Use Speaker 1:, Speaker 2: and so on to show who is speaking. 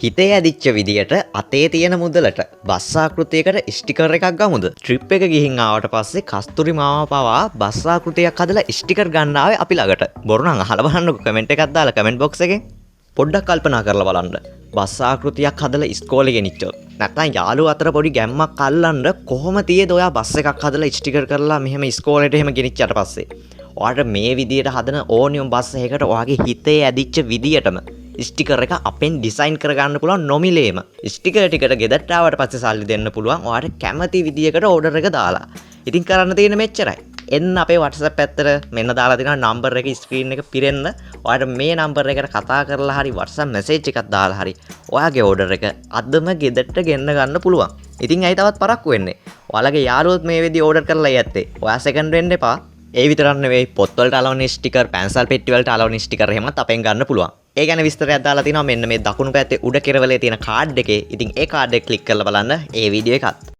Speaker 1: හිතේ ඇදිච්ච විදියට අතේ තියෙන මුදලට බස් ආකෘතියකට ස්ටිකර් එකක් ගමුද? ට්‍රිප් එක ගිහින් ආවට පස්සේ කස්තුරි මාමා පවා බස් ආකෘතියක් හදලා ස්ටිකර් ගන්න ආවේ අපි ළඟට. බොරු නම් අහලා බලන්නකෝ, කමෙන්ට් එකක් දාලා කමෙන්ට් බොක්ස් එකෙන්. පොඩ්ඩක් කල්පනා කරලා බලන්න. බස් ආකෘතියක් හදලා ඉස්කෝලේ ගෙනිච්චොත්, නැත්නම් යාළුවෝ අතර පොඩි ගැම්මක් අල්ලන්න කොහොම තියේද ඔයා බස් එකක් හදලා ස්ටිකර් කරලා මෙහෙම ඉස්කෝලේට එහෙම ගෙනිච්චට පස්සේ? ඔයාට මේ විදියට හදන ඕනියම් බස් එකකට ඔයාගේ හිතේ ඇදිච්ච විදියටම ස්ටිකර් එක අපෙන් ඩිසයින් කරගන්න පුළුවන් නොමිලේම. ස්ටිකර් ටිකට ගෙදරට ආවට පස්සේ සල්ලි දෙන්න පුළුවන් ඔයාට කැමති විදියකට ඕඩර් එක දාලා. ඉතින් කරන්න තියෙන මෙච්චරයි. එන්න අපේ WhatsApp පැත්තට. මෙන්න දාලා දෙනවා නම්බර් එක ස්ක්‍රීන් එක පිරෙන්න. ඔයාට මේ නම්බර් එකට කතා කරලා හරි WhatsApp message එකක් දාලා හරි ඔයාගේ ඕඩර් එක අදම ගෙදරට ගෙන්න ගන්න පුළුවන්. ඉතින් ඇයි තවත් පරක්කු වෙන්නේ? ඔයාලගේ යාළුවොත් මේ වෙද්දි ඕඩර් කරලා ඇත්තේ. ඔයා සෙකන්ඩ් වෙන්න එපා. ඒ විතරක් නෙවෙයි, පොත්වලට අලවන ස්ටිකර්, පැන්සල් පෙට්ටි වලට අලවන ස්ටිකර් එහෙමත් අපෙන් ගන්න පුළුවන්. ඒ ගැන විස්තරයක් දාලා තිනවා මෙන්න මේ දකුණු පැත්තේ උඩ කෙරවලේ තියෙන කාඩ් එකේ. ඉතින් ඒ කාඩ් එක ක්ලික් කරලා බලන්න ඒ වීඩියෝ එකත්.